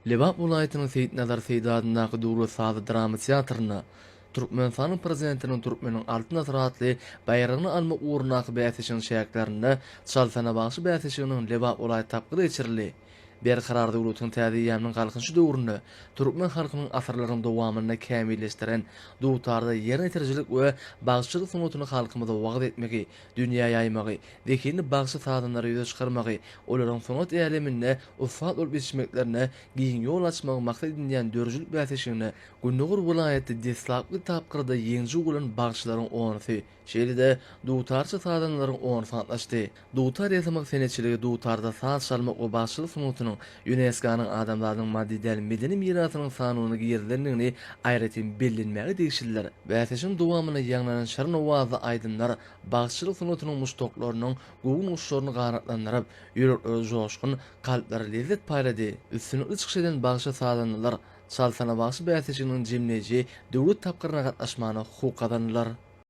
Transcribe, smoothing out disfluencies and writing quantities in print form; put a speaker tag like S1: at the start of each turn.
S1: Lebap welaýatynyň Seýitnazar Seýdi adyndaky döwlet sazly drama teatrynda Türkmenistanyň Prezidentiniň Türkmeniň Altyn asyry atly baýragyny almak ugrundaky bäsleşigiň çäklerinde Çalsana bagşy bäsleşiginiň Lebap welaýat tapgyry geçirildi. Berkarar döwletiň täze eýýamynyň Galkynyşy döwründe türkmen halkynyň asyrlaryň dowamynda kämilleşdiren dutarda ýerine ýetirijilik we bagşyçylyk sungatyny halkymyza wagyz etmegi, dünýä ýaýmagy, zehinli bagşy-sazandalary ýüze çykarmagy, olaryň sungat äleminde ussat bolup ýetişmeklerine giň ýol açmagy maksat edinýän döredijilik bäsleşiginde Gündogar welaýatda deslapky tapgyrda ýeňiji bolan bagşylaryň onusy, şeýle-de dutarçy-sazandalaryň onusy gatnaşdy. Dutar ýasamak senetçiligi dutarda saz çalmak we bagşylyk sungatynyň ÝUNESKO-nyň Adamzadyň maddy däl medeni mirasynyň sanawyna girizilendigini aýratyn bellenmäge degişlidir. Bäsleşigiň dowamynda ýaňlanan şirin owazly aýdymlar bagşyçylyk sungatynyň muşdaklarynyň göwün guşlaryny ganatlandyryp, ýüreklere joşgun, kalplara lezzet paýlady. Üstünlikli çykyş eden bagşy-sazandalar Çalsana bagşy bäsleşiginiň jemleýji döwlet tapgyryna gatnaşmagyna hukuk gazandylar.